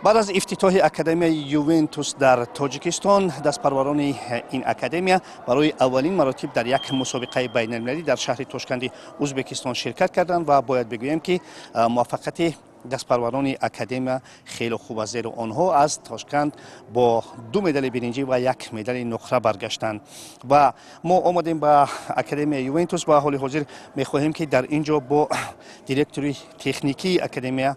Баъд аз ифтитоҳи Академияи Ювентус дар Тоҷикистон, дастпарварони ин академия барои аввалин маротиб дар як мусобиқаи байналмилалӣ дар шаҳри Тошканди Ӯзбекистон ширкат карданд ва бояд бигӯем, ки муваффақияти дастпарварони академия хеле хуб аст, зеро онҳо аз Тошканд бо ду медали биринҷӣ ва як медали нуқра баргаштанд. Ва мо омадем ба Академияи Ювентус ва ҳоли ҳозир мехоҳем, ки дар ин ҷо бо директори техникии академия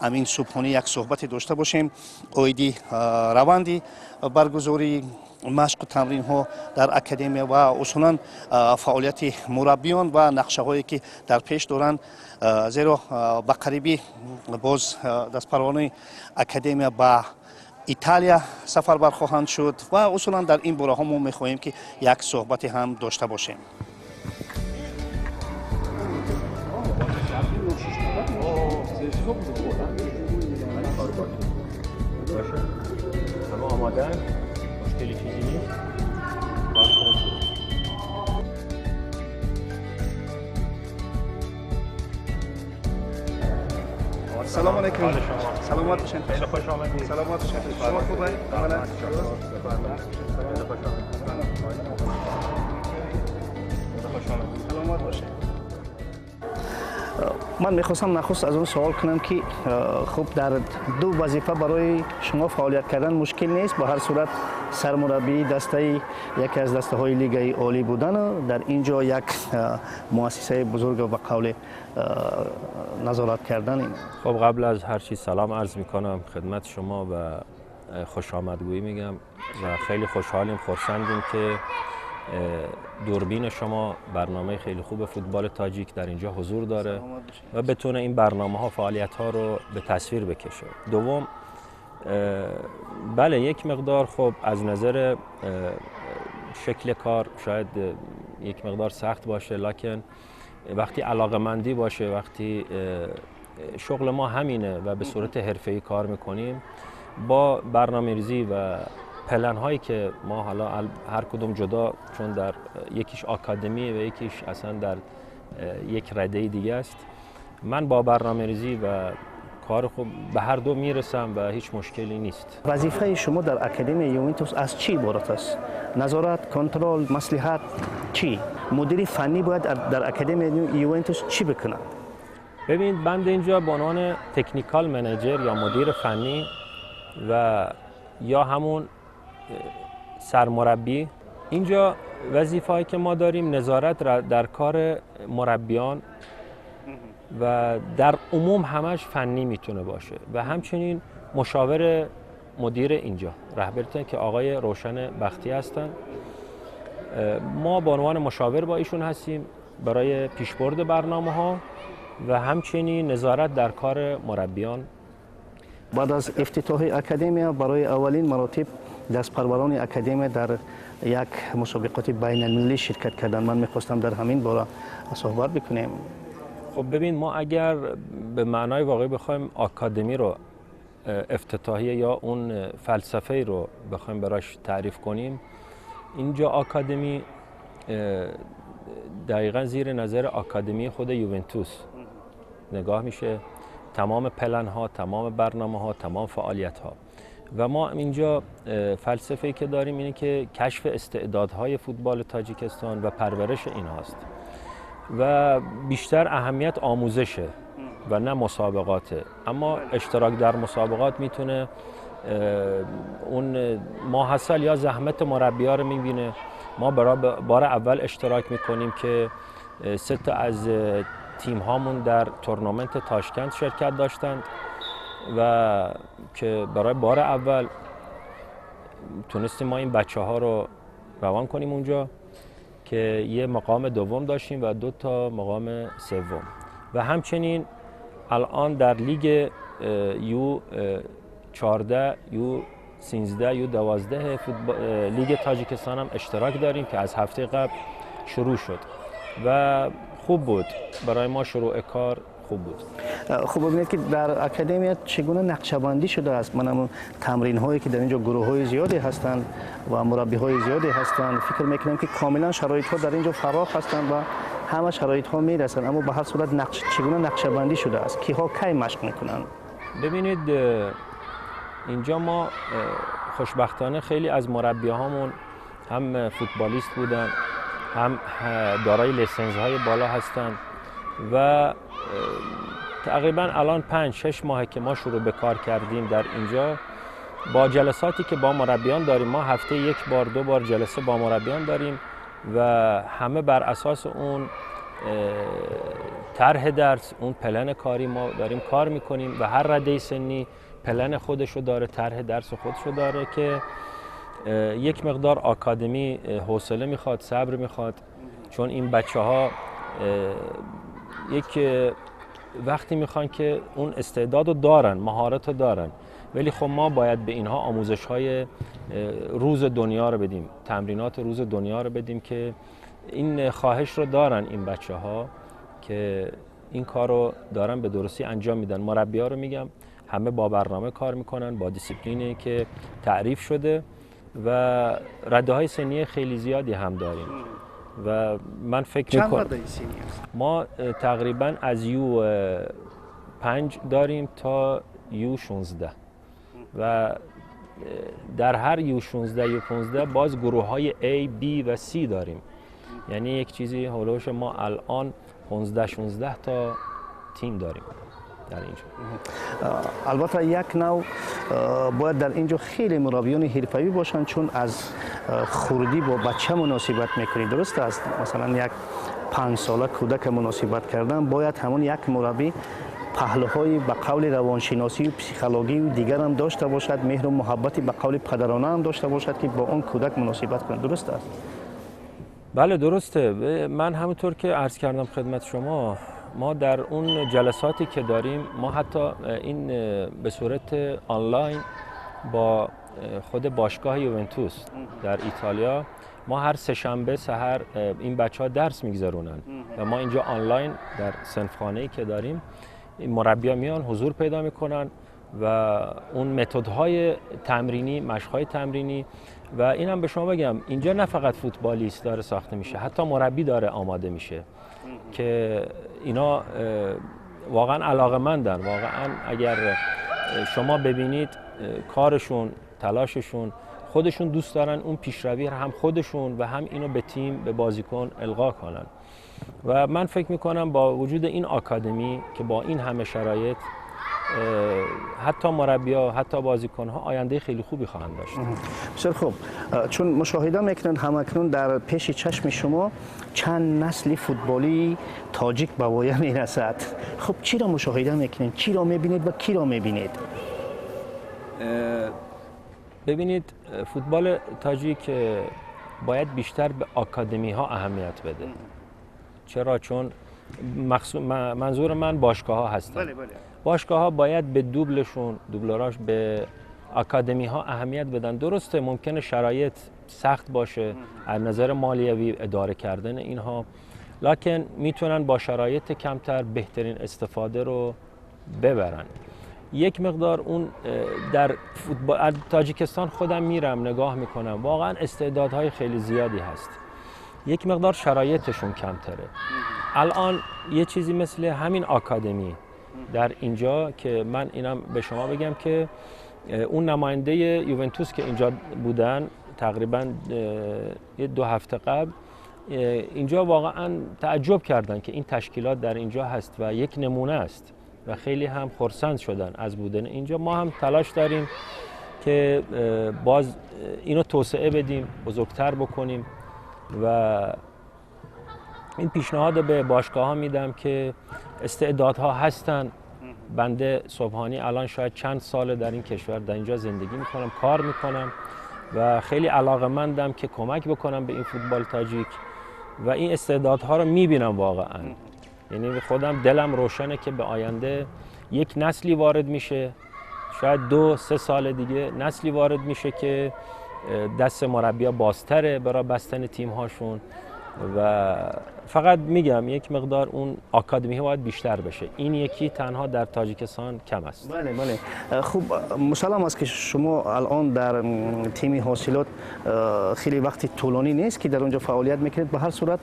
Амин Субҳонӣ як суҳбате дошта бошем оиди раванди баргузории машқу тамринҳо дар академия ва усулан фаъолияти мураббиён ва нақшаҳое, ки дар пеш доранд, зеро ба қарибӣ боз дастпарварони академия ба Италия сафарбар хоҳанд шуд ва усулан дар ин бораҳо мо мехоҳем, ки як суҳбате ҳам дошта бошем. آمادن، مشکلی چیزی نیست. سلام علیکم، سلامت باشین. خیلی خوش آمدید. سلامت باشین. شما خوبه؟ خیلی خوش آمدید. سلامت باشین. Ман мехостам нахуст аз он савол кунам, ки хуб, дар ду вазифа барои шумо фаъолият кардан мушкил нест? Ба ҳар сурат сармураббии дастаи яке аз дастаҳои лигаи олӣ будану дар ин ҷо як муассисаи бузург ба қавле назорат кардан. خب، قبل از هر چیز سلام عرض میکنم خدمت شما و خوش آمدگویی میگم و خیلی خوشحالیم، خرسندیم که دوربین شما، برنامه خیلی خوب فوتبال تاجیک، در اینجا حضور داره و بتونه این برنامه ها، فعالیت ها رو به تصویر بکشه. دوم، بله، یک مقدار خب از نظر شکل کار شاید یک مقدار سخت باشه، لکن وقتی علاقمندی باشه، وقتی شغل ما همینه و به صورت حرفه‌ای کار میکنیم، با برنامه‌ریزی و پلن هایی که ما حالا هر کدوم جدا، چون در یکیش آکادمی و یکیش اصلا در یک رده دیگه است، من با برنامه ریزی و کار خوب به هر دو میرسم و هیچ مشکلی نیست. وظیفه شما در اکادمی یوونتوس از چی عبارت است؟ نظارت، کنترل، مصلحت، چی؟ مدیر فنی باید در اکادمی یوونتوس چی بکنه؟ ببینید، بنده اینجا به عنوان technical manager یا مدیر فنی و یا همون سرمربی، اینجا وظیفه‌ای که ما داریم نظارت در کار مربیان و در عموم همش فنی میتونه باشه و همچنین مشاور مدیر اینجا، رهبرتون که آقای روشن بختی هستن، ما به عنوان مشاور با ایشون هستیم برای پیشبرد برنامه ها و همچنین نظارت در کار مربیان. بعد از افتتاح اکادمیا برای اولین مراتب دستپرواران اکادمی در یک مسابقات بین المللی شرکت کردن. من میخواستم در همین باره صحبت بکنیم. خب ببین، ما اگر به معنای واقعی بخوایم آکادمی رو، افتتاحیه یا اون فلسفه رو بخوایم براش تعریف کنیم، اینجا آکادمی دقیقا زیر نظر آکادمی خود یوونتوس نگاه میشه، تمام پلن ها، تمام برنامه ها، تمام فعالیت ها. و ما اینجا فلسفه‌ای که داریم اینه که کشف استعدادهای فوتبال تاجیکستان و پرورش اینهاست و بیشتر اهمیت آموزشه و نه مسابقاته. اما اشتراک در مسابقات میتونه اون ماحصل یا زحمت مربی‌ها رو میبینه. ما برای بار اول اشتراک میکنیم که سه تا از تیم هامون در تورنمنت تاشکند شرکت داشتند و که برای بار اول تونستیم ما این بچه ها رو روان کنیم اونجا که یه مقام دوم داشتیم و دو تا مقام سوم. و همچنین الان در لیگ U 14، U 13، U 12 لیگ تاجیکستان هم اشتراک داریم که از هفته قبل شروع شد و خوب بود، برای ما شروع کار خوب بود. خب، ببینید که در اکادمی چگونه نقشه شده است. من هم تمرین هایی که در اینجا گروه های زیادی هستند و مربی های زیادی هستند، فکر میکنم که کاملا شرایط ها در اینجا فراخ هستند و همه شرایط ها میرسند، اما به هر صورت چگونه نقشه بندی شده است؟ کیها کی مشق میکنند؟ ببینید، اینجا ما خوشبختانه خیلی از مربی هامون هم فوتبالیست بودن، هم دارای license های بالا هستن و تقریبا الان 5-6 ماهه که ما شروع به کار کردیم در اینجا. با جلساتی که با مربیان داریم، ما هفته 1 بار 2 بار جلسه با مربیان داریم و همه بر اساس اون طرح درس، اون پلن کاری ما داریم کار میکنیم و هر رده سنی پلن خودشو داره، طرح درس خودشو داره که یک مقدار آکادمی حوصله میخواد، صبر میخواد، چون این بچه ها یک وقتی میخوان که اون استعداد رو دارن، مهارت رو دارن، ولی خب ما باید به اینها آموزش های روز دنیا رو بدیم، تمرینات روز دنیا رو بدیم که این خواهش رو دارن این بچه ها که این کار رو دارن به درستی انجام میدن. مربی ها رو میگم همه با برنامه کار میکنن، با دیسیپلینی که تعریف شده و رده های سنی خیلی زیادی هم داریم و من فکر میکنم چند رده سنی هست؟ ما تقریبا از U 5 داریم تا U 16 و در هر U 16 U 15 باز گروه های A, B و C داریم. یعنی یک چیزی هولوش ما الان 15-16 تا تیم داریم در اینجا. البته یک نوع باید در اینجا خیلی مربیان حرفه‌ای باشند، چون از خردی با بچه مناسبت میکنی، درست است؟ مثلا یک 5 ساله کودک مناسبت کردن باید همون یک مربی پهلوهای به قول روانشناسی و پسیخولوژی و دیگر هم داشته باشد، مهر و محبتی به قول پدرانه هم داشته باشد که با اون کودک مناسبت کنه، درست است؟ بله درسته. من همونطور که عرض کردم خدمت شما، ما در اون جلساتی که داریم، ما حتی این به صورت آنلاین با خود باشگاه یوونتوس در ایتالیا، ما هر سه‌شنبه سحر این بچه‌ها درس می‌گذرونن و ما اینجا آنلاین در صنفخانه‌ای که داریم این مربی‌ها میان حضور پیدا می‌کنن و اون متدهای تمرینی، مشق‌های تمرینی. و اینم به شما بگم اینجا نه فقط فوتبالیست داره ساخته میشه، حتی مربی داره آماده میشه که اینا واقعا علاقه‌مندن. واقعا اگر شما ببینید کارشون، تلاششون، خودشون دوست دارن اون پیشروی هم خودشون و هم اینو به تیم، به بازیکن القا کنن. و من فکر میکنم با وجود این آکادمی که با این همه شرایط حتی مربی‌ها، حتی بازیکن‌ها آینده خیلی خوبی خواهند داشت. بسیار خوب. چون مشاهده میکنن همکنون در پیش چشم شما چند نسل فوتبالی تاجیک به وایه میرسد. خب چی را مشاهده میکنید؟ چی را میبینید و کی را میبینید؟ ببینید فوتبال تاجیک باید بیشتر به آکادمی ها اهمیت بده. چرا؟ چون منظور من باشگاه ها هستن. بله بله. باشگاه ها باید به دوبلشون، دوبلراش، به آکادمی ها اهمیت بدن. درسته ممکنه شرایط سخت باشه از نظر مالیوی اداره کردن اینها، لکن میتونن با شرایط کمتر بهترین استفاده رو ببرن. یک مقدار اون در فوتبال تاجیکستان خودم میرم نگاه میکنم، واقعا استعدادهای خیلی زیادی هست، یک مقدار شرایطشون کمتره. الان یه چیزی مثل همین آکادمی در اینجا که من اینم به شما بگم که اون نماینده یوونتوس که اینجا بودن تقریبا یه 2 هفته قبل اینجا، واقعا تعجب کردن که این تشکیلات در اینجا هست و یک نمونه است و خیلی هم خرسند شدن از بودن اینجا. ما هم تلاش داریم که باز اینو توسعه بدیم، بزرگتر بکنیم و این پیشنهاد به باشگاه ها میدم که استعدادها هستن. بنده سبحانی الان شاید چند ساله در این کشور، در اینجا زندگی میکنم، کار میکنم و خیلی علاقه‌مندم که کمک بکنم به این فوتبال تاجیک و این استعدادها رو میبینم واقعا. یعنی خودم دلم روشنه که به آینده یک نسلی وارد میشه، شاید 2-3 سال دیگه نسلی وارد میشه که دست مربیا بازتره برای بستن تیم هاشون و فقط میگم یک مقدار اون آکادمی باید بیشتر بشه. این یکی تنها در تاجیکستان کم است. بله بله. خب، مسلم است که شما الان در تیم حاصلات خیلی وقت طولانی نیست که در اونجا فعالیت میکنید. به هر صورت،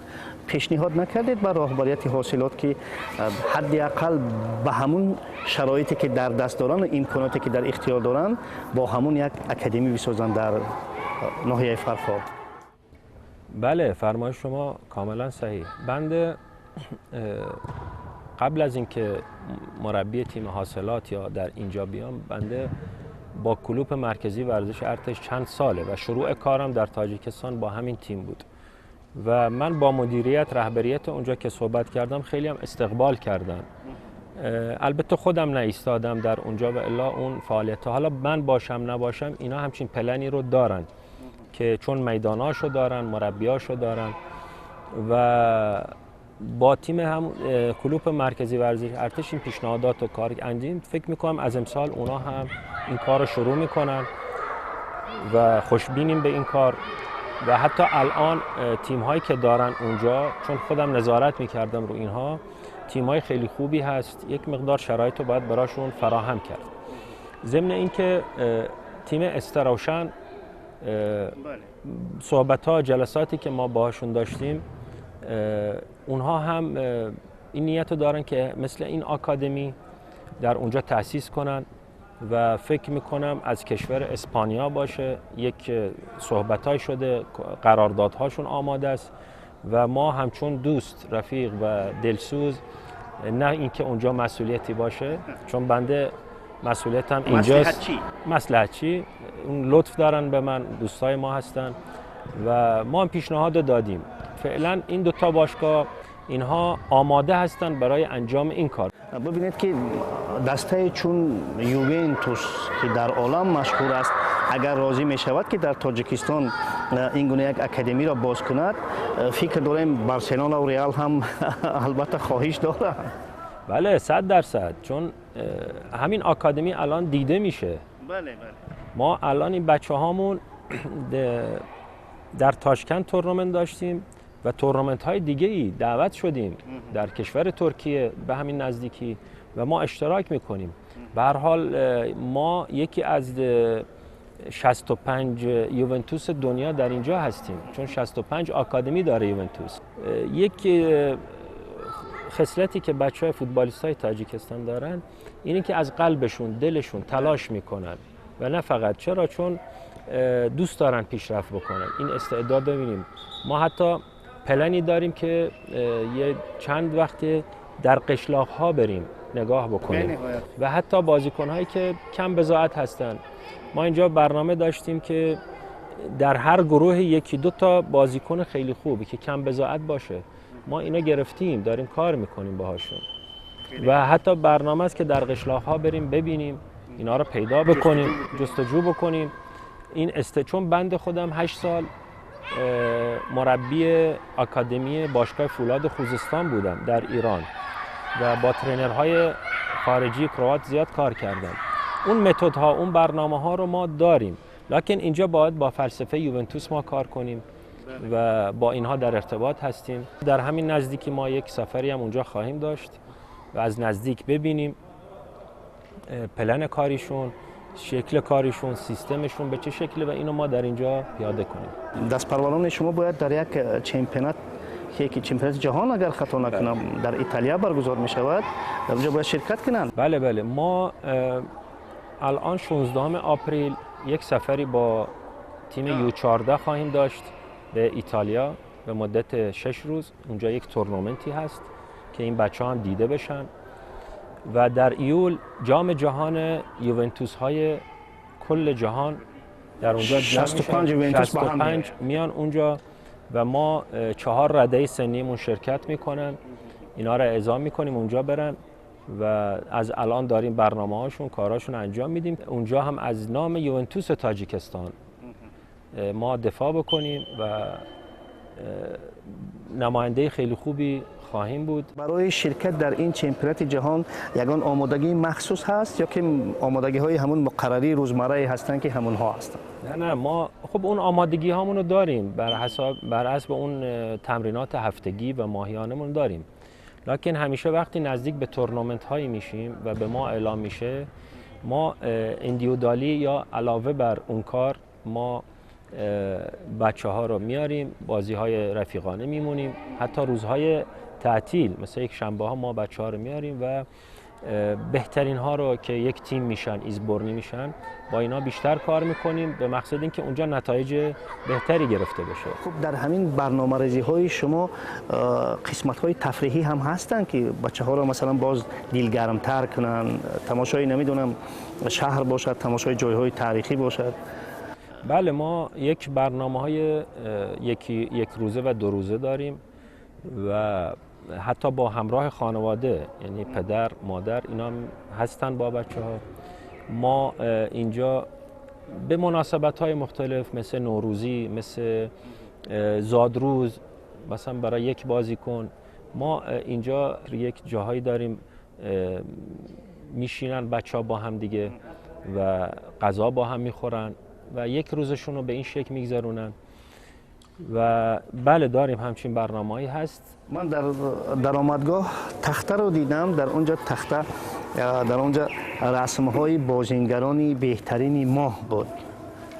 پیشنهاد نکردید به راهبریت حاصلات که حداقل به همون شرایطی که در دست دارن و امکاناتی که در اختیار دارن، با همون یک اکادمی بسازن در ناحیه فرخار؟ بله، فرمایش شما کاملا صحیح. بنده قبل از اینکه مربی تیم حاصلات یا در اینجا بیام، بنده با کلوپ مرکزی ورزش ارتش چند ساله و شروع کارم در تاجیکستان با همین تیم بود و من با مدیریت، رهبریت اونجا که صحبت کردم، خیلی هم استقبال کردن. البته خودم نایستادم در اونجا و الا اون فعالیت، حالا من باشم نباشم، اینا همچین پلنی رو دارن که چون میداناشو دارن، مربیاشو دارن و با تیم هم کلوپ مرکزی ورزش ارتش این پیشنهادات و کار انجام. فکر میکنم از امسال اونا هم این کار رو شروع میکنن و خوشبینیم به این کار. و حتی الان تیم هایی که دارن اونجا، چون خودم نظارت میکردم رو اینها، تیم های خیلی خوبی هست. یک مقدار شرایط رو باید براشون فراهم کرد. ضمن اینکه تیم استراوشن، صحبت ها، جلساتی که ما باهاشون داشتیم، اونها هم این نیت رو دارن که مثل این آکادمی در اونجا تأسیس کنن و فکر میکنم از کشور اسپانیا باشه. یک صحبت شده، قراردادهاشون آماده است و ما همچون دوست، رفیق و دلسوز، نه اینکه اونجا مسئولیتی باشه، چون بنده مسئولیتم اینجاست، مصلحتچی، اون لطف دارن به من، دوستای ما هستن و ما هم پیشنهاد دادیم. فعلا این دوتا باشگاه، اینها آماده هستن برای انجام این کار. ببینید که دسته چون یوونتوس که در عالم مشهور است، اگر راضی می شود که در تاجیکستان این گونه یک اکادمی را باز کند، فکر داریم بارسلونا و ریال هم البته خواهش دارند. بله، 100%، چون همین آکادمی الان دیده میشه. بله بله. ما الان این بچه هامون در تاشکند تورنمنت داشتیم و تورنمنت های دیگه ای دعوت شدیم در کشور ترکیه به همین نزدیکی و ما اشتراک میکنیم. به هر حال ما یکی از 65 یوونتوس دنیا در اینجا هستیم، چون 65 آکادمی داره یوونتوس. یک خصلتی که بچه های فوتبالیست های تاجیکستان دارن اینه که از قلبشون، دلشون تلاش میکنن و نه فقط چرا، چون دوست دارن پیشرفت بکنن. این استعداد ببینیم، ما حتی پلنی داریم که یه چند وقت در قشلاق ها بریم نگاه بکنیم و حتی بازیکن هایی که کم بضاعت هستن. ما اینجا برنامه داشتیم که در هر گروه یکی دو تا بازیکن خیلی خوبی که کم بضاعت باشه، ما اینا گرفتیم، داریم کار میکنیم باهاشون و حتی برنامه است که در قشلاق ها بریم ببینیم، اینا رو پیدا بکنیم، جستجو بکنیم. این چون بند خودم 8 سال مربی آکادمی باشگاه فولاد خوزستان بودم در ایران و با trainer های خارجی، کروات زیاد کار کردم. اون متد ها، اون برنامه ها رو ما داریم، لکن اینجا باید با فلسفه یوونتوس ما کار کنیم و با اینها در ارتباط هستیم. در همین نزدیکی ما یک سفری هم اونجا خواهیم داشت و از نزدیک ببینیم پلن کاریشون، شکل کاریشون، سیستمشون به چه شکله و اینو ما در اینجا پیاده کنیم. دستپرواران شما باید در یک چمپیونات که چمپیونات جهان، اگر خطا نکنم، در ایتالیا برگزار می شود، در اونجا باید شرکت کنند. بله، ما الان 16 آپریل یک سفری با تیم U 14 خواهیم داشت به ایتالیا به مدت 6 روز. اونجا یک تورنمنتی هست که این بچه هم دیده بشن و در ایول جام جهان یوونتوس های کل جهان در اونجا 65 یوونتوس با هم 65 میان اونجا و ما چهار رده سنیمون شرکت میکنن. اینا رو اعزام میکنیم اونجا برن و از الان داریم برنامه هاشون، کاراشون انجام میدیم. اونجا هم از نام یوونتوس تاجیکستان ما دفاع بکنیم و نماینده خیلی خوبی خواهیم بود. برای شرکت در این چمپیونات جهان یگان آمادگی مخصوص هست یا که آمادگی های همون مقرری روزمره هستند که همونها هستند؟ نه، ما خب اون آمادگی هامون رو داریم، بر حسب اون تمرینات هفتگی و ماهیانمون داریم. لکن همیشه وقتی نزدیک به تورنمنت هایی میشیم و به ما اعلام میشه، ما individually یا علاوه بر اون کار ما بچه ها رو میاریم، بازی های رفیقانه میمونیم، حتی روزهای تعطیل مثل یک شنبه ها ما بچه ها رو میاریم و بهترین ها رو که یک تیم میشن، изборный میشن، با اینا بیشتر کار میکنیم به مقصد اینکه اونجا نتایج بهتری گرفته بشه. خب در همین برنامه‌ریزی های شما قسمت های تفریحی هم هستن که بچه ها رو مثلا باز دلگرمتر کنن، تماشای نمیدونم شهر باشد، تماشای جایهای تاریخی باشد؟ بله، ما یک برنامه های یک روزه و دو روزه داریم و حتی با همراه خانواده، یعنی پدر مادر اینا هستن با بچه ها. ما اینجا به مناسبت های مختلف مثل نوروزی، مثل زادروز، مثلا برای یک بازیکن ما اینجا یک جاهایی داریم میشینن بچه ها با هم دیگه و غذا با هم میخورن و یک روزشون رو به این شکل میگذرونن و بله داریم همچین برنامه‌ای هست. من در درآمدگاه تخته رو دیدم، در اونجا تخته، در اونجا رسم‌های بازیگران بهترین ماه بود.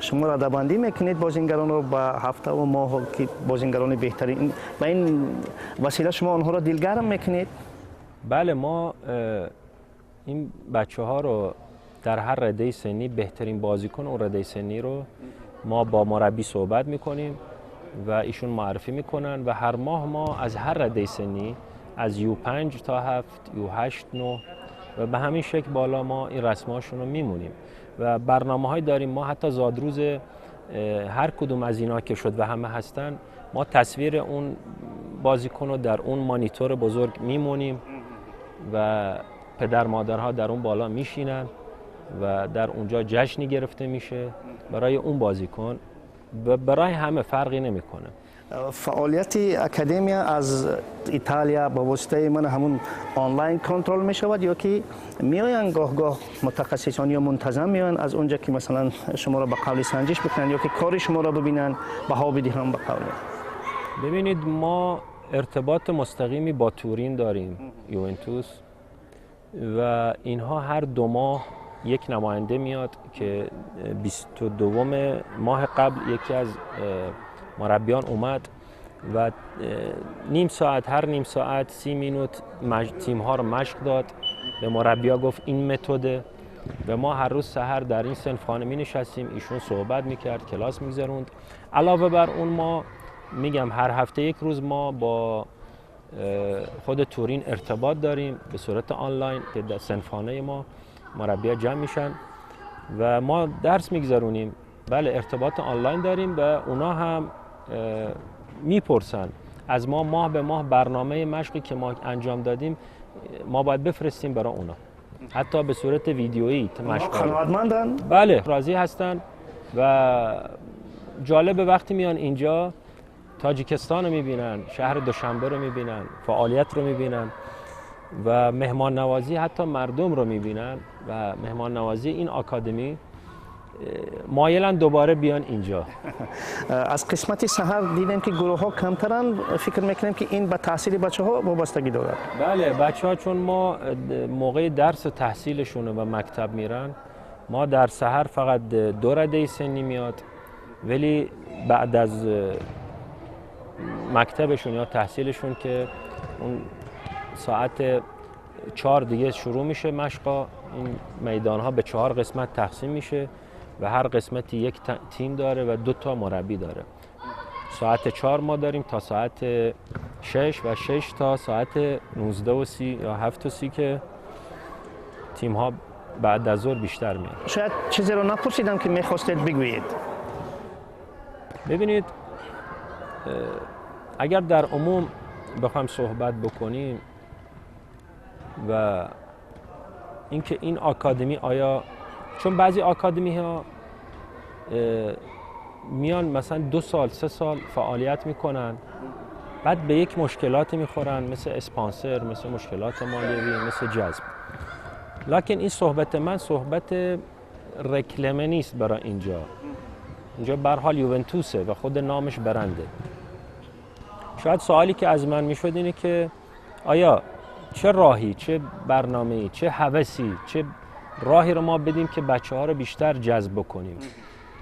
شما رده‌بندی میکنید بازیگران رو به هفته و ماه که بازیگران بهترین، با این وسیله شما آنها رو دلگرم میکنید؟ بله، ما این بچه ها رو در هر رده سنی بهترین بازیکن اون رده سنی رو ما با مربی صحبت میکنیم و ایشون معرفی میکنن و هر ماه ما از هر رده سنی از یو 5 تا 7، یو 8، 9 و به همین شکل بالا ما این رسم‌هاشون رو میمونیم و برنامه‌های داریم. ما حتی زادروز هر کدوم از اینا که شد و همه هستن، ما تصویر اون بازیکن رو در اون مانیتور بزرگ میمونیم و پدر مادرها در اون بالا میشینن و در اونجا جشنی گرفته میشه برای اون بازیکن، برای همه فرقی نمیکنه. فعالیت اکادمیا از ایتالیا با واسطه من همون آنلاین کنترل میشود یا که میآیند گاه گاه متخصصان یا منتظم میآیند از اونجا که مثلا شما را به قول سنجش بکنن یا که کار شما را ببینن، بها بدهن به قول؟ ببینید، ما ارتباط مستقیمی با تورین داریم، یوونتوس، و اینها هر 2 ماه یک نماینده میاد که 22 ماه قبل یکی از مربیان اومد و نیم ساعت، هر نیم ساعت 30 minute تیم ها رو مشق داد، به مربیا گفت این متده و ما هر روز سحر در این صنفخانه می نشستیم، ایشون صحبت میکرد، کلاس میگذروند. علاوه بر اون ما میگم هر هفته یک روز ما با خود تورین ارتباط داریم به صورت آنلاین که در صنفخانه ما مربیا جمع میشن و ما درس میگذرونیم. بله، ارتباط آنلاین داریم و اونا هم میپرسن از ما ماه به ماه برنامه مشقی که ما انجام دادیم ما باید بفرستیم برای اونا، حتی به صورت ویدیویی. مشق قناعتمندن؟ بله، راضی هستن و جالب وقتی میان اینجا تاجیکستان رو میبینن، شهر دوشنبه رو میبینن، فعالیت رو میبینن و مهمان نوازی حتی مردم رو میبینن و مهمان نوازی این آکادمی، مایلن دوباره بیان اینجا. از قسمت سحر دیدیم که گروه ها کمترن، فکر میکنیم که این به تحصیل بچه ها وابستگی دارد. بله، بچه ها چون ما موقع درس و تحصیلشونه و مکتب میرن، ما در سحر فقط 2 رده سنی میاد، ولی بعد از مکتبشون یا تحصیلشون که اون ساعت 4 دیگه شروع میشه مشقا، این میدان ها به 4 قسمت تقسیم میشه و هر قسمتی یک تیم داره و 2 تا مربی داره. ساعت 4 ما داریم تا ساعت 6 و 6 تا ساعت 19:30 یا 7:30 که تیم ها بعد از ظهر بیشتر میان. شاید چیزی رو نپرسیدم که میخواستید بگویید. ببینید، اگر در عموم بخوایم صحبت بکنیم و اینکه این آکادمی آیا، چون بعضی آکادمی ها میان مثلا 2 سال، 3 سال فعالیت میکنن، بعد به یک مشکلاتی میخورن، مثل اسپانسر، مثل مشکلات مالیوی، مثل جذب. لکن این صحبت من صحبت رکلمه نیست برای اینجا. اینجا به هر حال یوونتوسه و خود نامش برنده. شاید سوالی که از من میشد اینه که آیا چه راهی، چه برنامه‌ای، چه هوسی، چه راهی رو ما بدیم که بچه ها رو بیشتر جذب بکنیم؟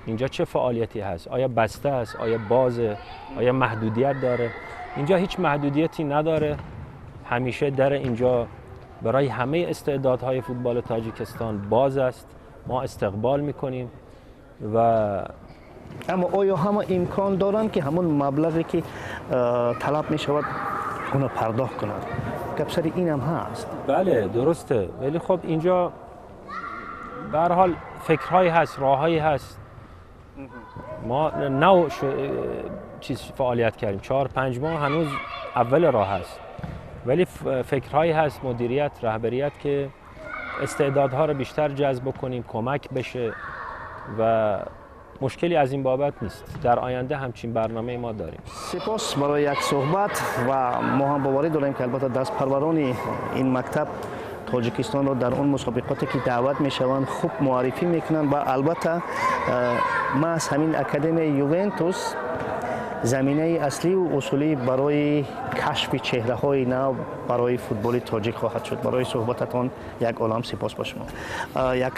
اینجا چه فعالیتی هست؟ آیا بسته است؟ آیا بازه؟ آیا محدودیت داره؟ اینجا هیچ محدودیتی نداره. همیشه در اینجا برای همه استعدادهای فوتبال تاجیکستان باز است. ما استقبال میکنیم و اما آیا همه امکان دارند که همون مبلغی که طلب می شود اونو پرداخت کنند؟ گپ سر این هم هست. بله، درسته، ولی خب اینجا به هر حال فکرهایی هست، راههایی هست. ما نو چیز فعالیت کردیم، 4-5 ماه، هنوز اول راه هست، ولی فکرهایی هست، مدیریت، رهبریت، که استعدادها رو بیشتر جذب کنیم، کمک بشه و مشکلی از این بابت نیست. در آینده همچین برنامه ما داریم. سپاس برای یک صحبت و ما هم باوری داریم که البته دست پروران این مکتب تاجیکستان را در اون مسابقاتی که دعوت میشوند خوب معرفی میکنند و البته محض همین اکادمی یوونتوس زمینه اصلی و اصولی برای کشف چهره های نو برای فوتبال تاجیک خواهد شد. برای صحبتتان یک عالم سپاس با شما. یک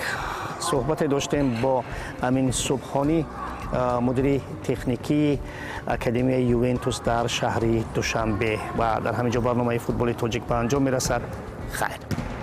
صحبت داشتیم با امین صبحانی، مدیر техникии академияи Ювентус дар шаҳри Душанбе, ва дар ҳамин ҷо барномаи футболи тоҷик ба анҷом мерасад. Хайр.